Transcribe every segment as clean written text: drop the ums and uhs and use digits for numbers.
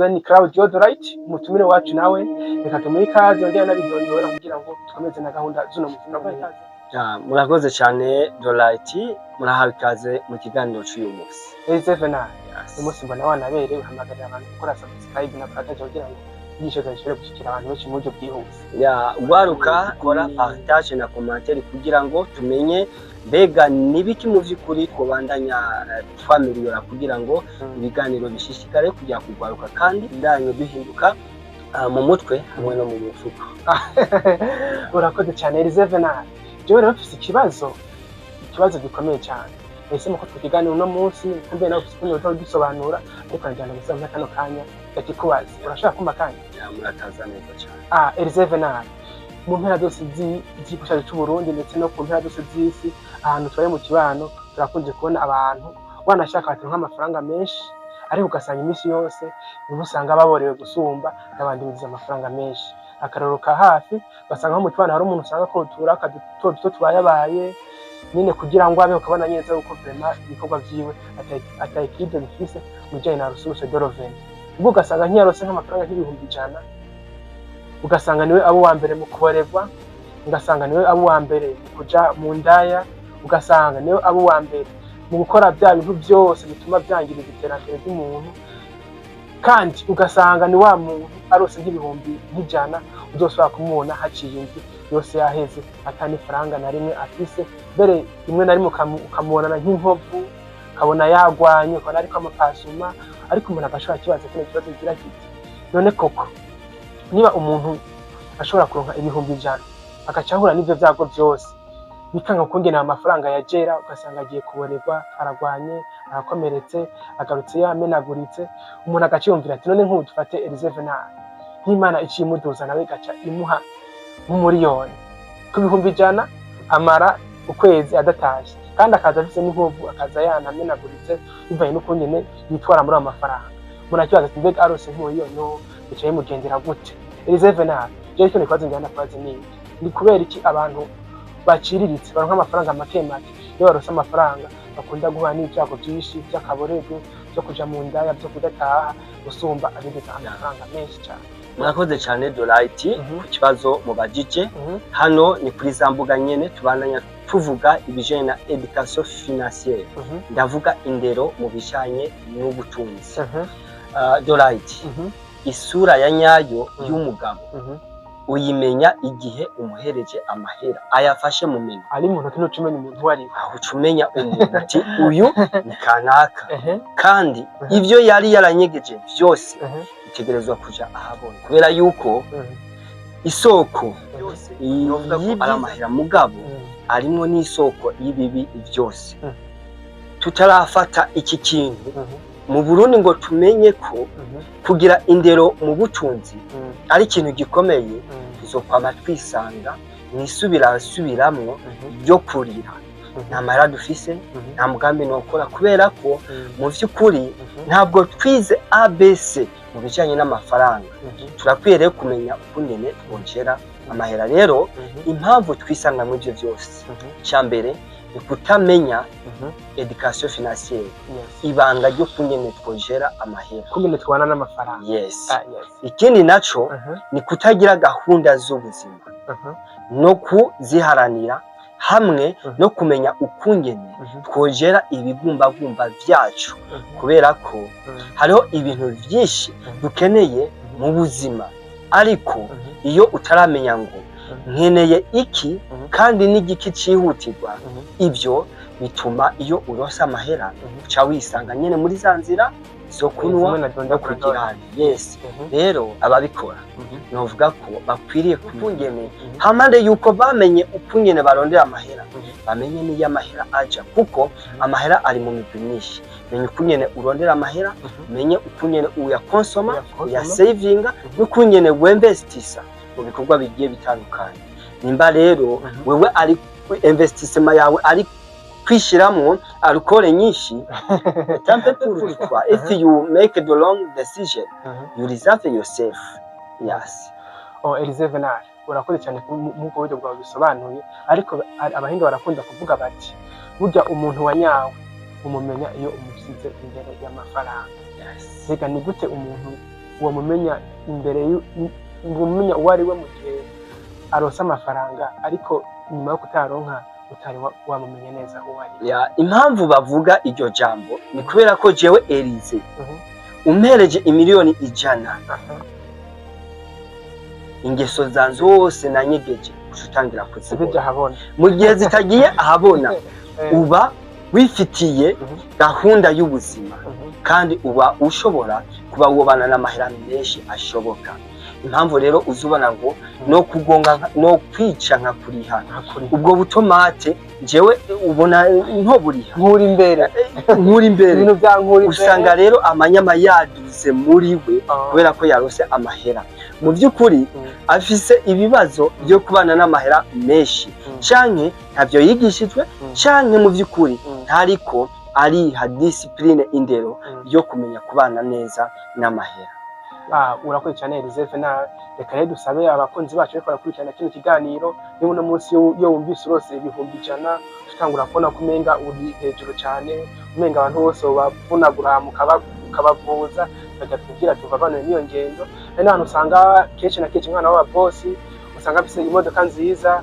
Ni Claudio Doright, umutumire wacu nawe reka tumuhe ikaze, yongera anabidondora kugira ngo dukomeze na gahunda z'uno musi. Turaguha ikaze. Ya, murakoze cyane Doright, murahawe ikaze mu kiganiro cy'uyu munsi. Elise Venal. Yes. Uyu munsi mbona wanaberewe, uhamagarira abantu gukora subscribe na partage kugira ngo inyigisho zawe zishobore gushikira abantu benshi mu buryo bwihuse. Ya, ugwaruka, kora partage na commentaire kugira ngo tumenye mbega nibiki mu vy'ukuri twobandanya twameliyora kugira ngo ibiganiro bishishikare kujya kugwaruka kandi ndanyo duhinduka mu mutwe hamwe no mu mufuko. Urakoze cyane, Elise Venal. Jewe rero mfise ikibazo gikomeye cyane. Ese muko tukiganira uno munsi, kumbe nawe ufise ukuntu uzogisobanura, ariko njyana gusa muri kano kanya ndakikubaza. Urashaka kumpa akanya? Ya, murakaza neza cyane. Elise Venal, mu mpera zose z'igihugu cyacu cy'u Burundi ndetse no ku mpera zose z'isi, ahantu tubaye mu kibano, turakunze kubona abantu wanashaka bataronka amafaranga menshi, ariko ugasanga iminsi yose nibo usanga baborewe gusumba n'abandi binjiza amafaranga menshi. Akarorero ka hafi, ugasanga nko mu kibano hari umuntu usanga ko uturaka duto duto tubayabaye nyine kugira ngo abe, ukabona neza yuko vraiment ibikorwa vyiwe ata équilibre bifise mu bijanye na ressource de revenu. Ubwo ugasanga nk'iyarose nk'amafaranga nk'ibihumbi 100, ugasanga niwe abo wa mbere mu kuborerwa, ugasanga niwe abo wa mbere mu kuja mu ndaya, ugasanga niwe abo wa mbere mu gukora bya bintu byose bituma byangiriza iterambere ry'umuntu. Kandi ugasanga ni wa muntu arose nk'ibihumbi nk'ijana, uzosubira kumubona haciye indwi yose yaheze, ata n'ifaranga na rimwe afise. Mbere rimwe na rimwe ukamubonana nk'inkovu, ukabona yagwanye, ukabona ariko amapasuma. Ariko umuntu agashobora kibaza kino kibazo kigira kiti: none koko niba umuntu ashobora kuronka 100,000 agaca ahura n'ivyo vyago vyose, bikanga kungena ayo mafaranga yagera, ugasanga agiye kuborerwa, aragwanye, arakomeretse, agarutse yamenaguritse, umuntu agaca yumvira ati: none nk'ubu dufate Elise Venal, nk'Imana iciye imuduza nawe igaca imuha nk'umuriyoni, ku 100,000 amara ukwezi adatashe, kandi akaza afise n'inkovu, akaza yanamenaguritse bivanye n'ukungene yitwara muri ayo mafaranga, umuntu akibaza ati: mbega arose nk'umuriyoni ho bica bimugendera gute? Elise Venal, jewe kino kibazo njyana kubaza ni iki: ni kubera iki abantu baciriritse baronka amafaranga make make, iyo baronse amafaranga bakunda guhura n'ibyago byinshi by'akaborerwe, byo kuja mu ndaya, byo kudataha, gusumba abinjiza amafaranga menshi cyane? Murakoze cyane, Doright, ku kibazo mubajije. Hano ni kuri za mbuga nyene tubandanya tuvuga ibijanye na éducation financière, ndavuga indero mu bijanye n'ubutunzi. Doright, isura ya nyayo y'umugabo uyimenya igihe umuhereje amahera ayafashe mu minwe. Ari mu ntoki ntuca umenya umuntu uwo ari we. Aho uca umenya umuntu ati: uyu ni kanaka. Kandi ivyo yari yaranyegeje byose bitegerezwa kuja ahabona, kubera yuko isoko novuga ko ari amahera, mugabo arimwo n'isoko y'ibibi byose. Tutarafata iki kintu mu Burundi ngo tumenye ko kugira indero mu butunzi ari ikintu gikomeye, tuzokwama twisanga mwisubirasubiramwo ryo kurira: nta mahera dufise, nta mugambi nokora, kubera ko mu vy'ukuri ntabwo twize ABC mu bijanye n'amafaranga. Turakwiye rero kumenya ukungene twogera amahera. Rero impamvu twisanga muri ivyo vyose, icya mbere ni kutamenya éducation financière, ibanga ryo kungene twogera amahera. Kungene tubana n'amafaranga. Yes. Ah, yes. Ikindi naco ni kutagira gahunda z'ubuzima no kuziharanira hamwe no kumenya ukungene twogera ibigumbagumba vyacu, kubera ko hariho ibintu vyinshi dukeneye mu buzima, ariko iyo utaramenya ngo nkeneye iki kandi n'igiki cihutirwa, ivyo bituma iyo uronse amahera uca wisanga nyene muri za nzira zo kunywa Zimwe na donda. No kugira, yes. Rero ababikora novuga ko bakwiriye ukungene, hampande yuko bamenye ukungene barondera amahera, bamenye n'iyo amahera aja, kuko amahera ari mu migwi myinshi. Menya ukungene urondera amahera, menye ukungene uyakonsoma, uyakonsoma. Uyasavinga, n'ukungene wemvestisa mu bikorwa bigiye bitandukanye. Nimba rero wewe ari investissement yawe ari kwishiramwo alcool nyinshi, tant pis pour toi. If you make the wrong decision, you reserve yourself, yes. Oh, Elise Venal, urakoze cyane muri ubwo buryo bwawe bisobanuye. Ariko abahinga barakunda kuvuga bati: burya umuntu wa nyawe umumenya iyo umusize imbere y'amafaranga. Yes. Mbega ni gute umuntu Wamumenya imbere wamumenya uwo ari we mu gihe aronse amafaranga, ariko nyuma yo kutaronka utari wamumenya neza uwo ari we? Ya, impamvu bavuga iryo jambo ni kubera ko jewe Elize, umpereje imiliyoni 100, ingeso zanje zose nanyegeje uca utangira kuzibona. Zibijya ahabona. Mu gihe zitagiye ahabona, uba wifitiye gahunda y'ubuzima, kandi uba ushobora kuba wobana n'amahera menshi ashoboka. Impamvu rero uzubona ngo no kugonga no kwica nka kuriha Nkakuri. ubwo butomate, jewe ubona ntoburiha. Nkura imbere. Nkuri imbere. Ibintu bya nkura imbere. Usanga rero amanyama yaduze muri we kubera ko yarose amahera. Mu by'ukuri afise ibibazo byo kubana n'amahera menshi, canke ntavyo yigishijwe, canke mu by'ukuri ntariko ariha discipline, indero yo kumenya kubana neza n'amahera. Ah, urakoze cyane, Elise Venal. Reka rero dusabe abakunzi bacu bariko barakurikirana kino kiganiro, niba uno munsi iyo wumvise urose 100,000, utangura kubona ko umenga uri hejuru cyane, umenga abantu bose bavunagura ukabavuza, bajya kubwira tuvavanure n'iyo ngendo. Hari n'ahantu usanga kenshi na kenshi umwana w'ababosi usanga afise imodoka nziza,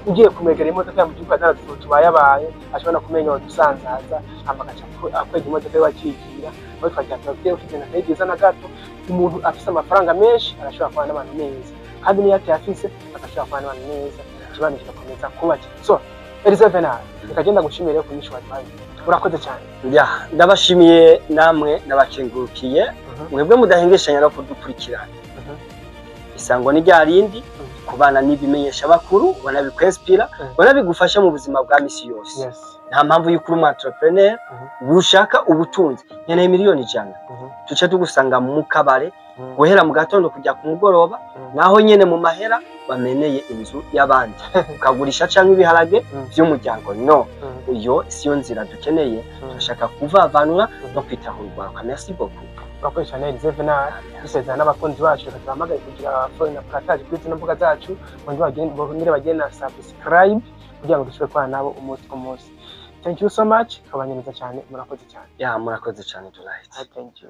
ugiye kumwegera imodoka ya mu gihugu atari tubayabaye, ashobora kumenya wadusanzaza, hama agaca akwega imodoka yiwe akigira. Aho twagira tubabwire ko kugenda atari byiza na gato. Umuntu afise amafaranga menshi arashobora kubana n'abantu neza, kandi niyo atayafise agashobora kubana n'abantu neza, ikibano kigakomeza kuba so. Elise Venal, reka genda gushimire ku nyishu waduhaye, urakoze cyane. Ya, ndabashimiye namwe, ndabakengurukiye mwebwe mudahengeshanya no kudukurikirana. Isango ni rya rindi, kubana n'ibimenyesha bakuru, ubona bikwespira, ubona bigufasha mu buzima bwa misi yose. Nta mpamvu y'uko uri umu entrepreneur ushaka ubutunzi, nkeneye miliyoni 100, tuce tugusanga mu kabare guhera mu gatondo kujya ku mugoroba, naho nyene mu mahera bameneye inzu y'abandi ukagurisha canke ibiharage vy'umuryango. No, iyo siyo nzira dukeneye. Turashaka kuvavanura no kwitahura urwaruka. Merci beaucoup. Urakoze cyane, Elise Venal. Dusezerana n'abakunzi bacu, reka tubahamagare kugira follow na partage kuri zino mbuga zacu, bongere bagende na subscribe kugira ngo dushobore kubana nabo umunsi ku munsi. Thank you so much, kabanye neza cyane, murakoze cyane. Ya, murakoze cyane, Delight. Ah, thank you.